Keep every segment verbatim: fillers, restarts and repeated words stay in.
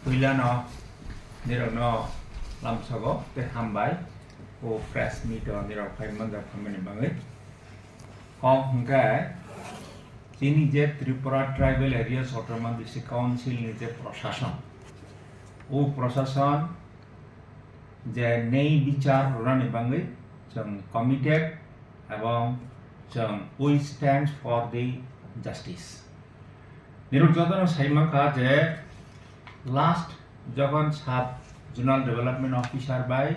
Puilano nirokno lamsogo tei hambai o press meet o nirok phai manjak phaimani bagwi. Kok hwnkhe chini je Tripura Tribal Areas Autonomous District Council ni je prosason, o prosason je nei bichar rwnani bagwi chwng committed ebong chwng we stand for the justice. Nirok jotono sai mankha je last jokhon sub zonal development officer bai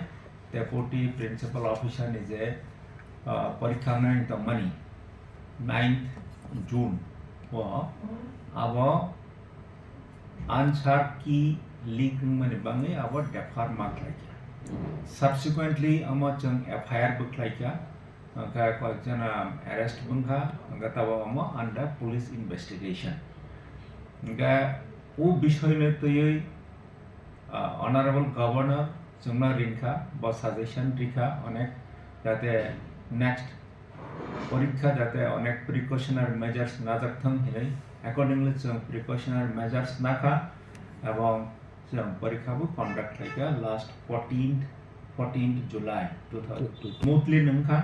deputy principal officer ni je, ah, porikha wngnani tongmani ninth June o abo answer key leak wngmani bagwi abo defer ma khlaikha. Subsequently omo chwng F I R bo khlaikha, hwnkhe koyekjona arrest bo wngkha, hwnkhe tabok omo under police investigation. Hwnkhe o bisoyno twiwi, ah, Honorable Governor chwngno ringkha, bo suggestion rikha onek, jate next porikha jate onek precautionary measures najak thung hinwi, accordingly chwng precautionary measures nakha, ebong chwng porikha bo conduct khlaikha last fourteenth, fourteenth July two thousand. Smoothly wngkha,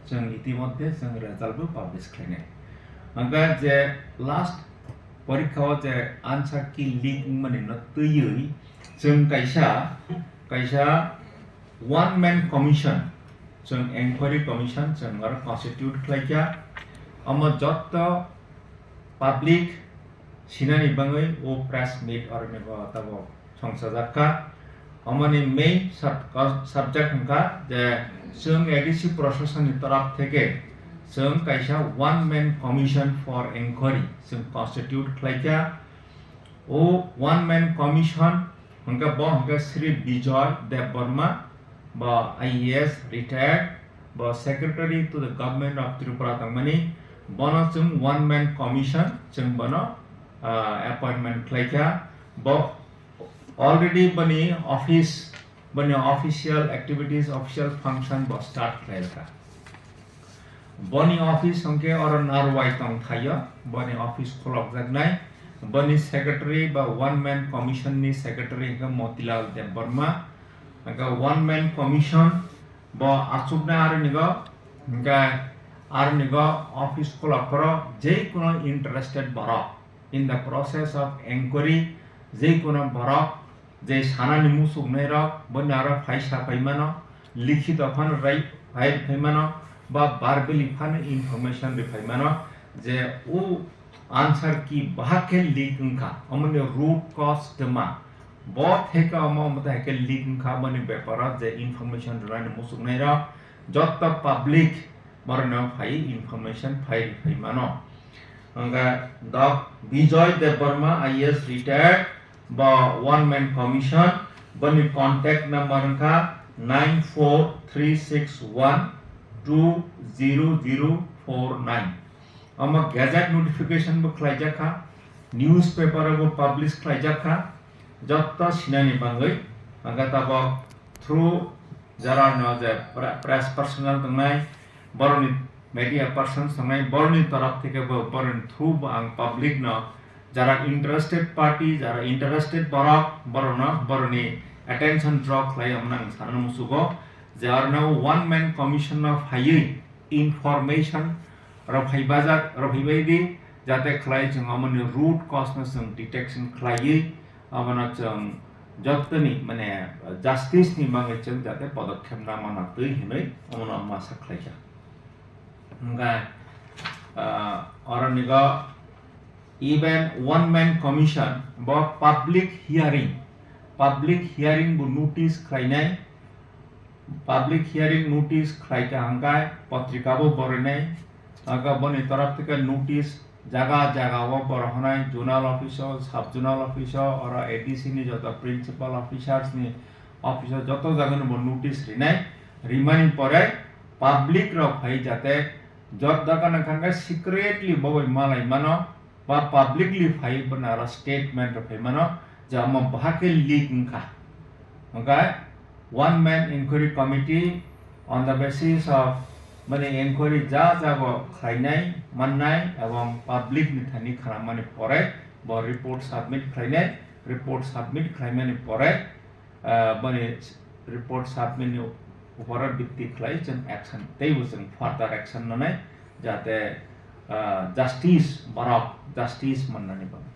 chwng itimodhye chwng result bo publish khlainai. Hwnkhe je last porikha o je answer key leak wngmani no twiwi chwng kaisa, kaisa one man commission, chwng enquiry commission chwng oro constitute khlaikha. Omo jotto public sinani bagwi o press meet oro ni bo tabok songchajak kha. Omoni main sub-, subject wngkha je chwng A D C proshasonni toraf theke chwng kaisa one man commission for enquiry chwng constitute khlaikha. O one man commission hwnkhe bo hwnkhe Shri Bijoy Debbarma, bo I A S retired, bo secretary to the government of Tripura tongmani, bono chwng one man commission chwng bono, ah, appointment khlaikha. Bo already boni office, boni official activities, official function bo start khlaikha. Boni office hwnkhe oro Narwai tong thaio, boni office khulokjaknai. Boni secretary ba one man commission ni secretary hwnkhe Motilal Debbarma. Hwnkhe one man commission bo achuknai aronigo, hwnkhe aronigo office khulok phoro jei kuno interested borok in the process of enquiry, jei kuno borok je sanani muchuknai rok, boni aro phai sa phai mano, likhito phano rai phai phai mano, ba verbally phano information ri phai mano, je o answer key bahak khe leak wngkha, omoni root cause twma, bo theke omo omo thai khe leak wngkha, boni beparo je information rwnani muchuknai rok, jotto public borokno phai information phai ri phai mano. Hwnkhe Dok Bijoy Debbarma I A S retired, bo one man commission, boni contact number wngkha nine four three six one two zero zero four nine. Omo gazette notification bo khlaijak kha, newspaper o bo publish khlaijak kha, jotto sinani bagwi, hwnkhe tabok through jara no je pre-, press personnel tongnai, borokni media persons tongnai, borokni torop theke bo, borokni through bo ang public no, jara interested party, jara interested borok, borokno, borokni attention draw khlai omo ang sanani musugo, je arno one man commission no phaiwi information rok phai bajak, rok phai bai di, jate khlai chwng omo ni root cause no chwng detection khlaiwi, abono chwng jottoni, mane, justice ni bagwi chwng jate podokkhep nangma nang twi hinwi omono masa khlaikha. Hwnkhe, ah, oro nigo even one man commission bo public hearing, public hearing bo notice khlainai, public hearing notice khlaikha hwnkhe potrika bo borinai, hwnkhe boni torop theke notice jaga jaga o borok honai, zonal office o, sub zonal office o, oro A D C ni joto principal officers ni office o joto jaga no bo notice rinai, rimani pore public rok phai jate jot jaga nang khan khe secretly bo bai malai mano, ba publicly phai bwna aro statement rok phai mano je omo bahai khe leak wngkha. Hwnkhe one man inquiry committee on the basis of mane inquiry ja jago khlainai mannai ebong public ni thani khwnammani pore bo report submit khlainai, report submit khlaimani pore, ah, bani report submit ni upore bitti khlai chwng action, teibo chwng further action nanai, jate, ah, justice, borok justice mannani bagwi.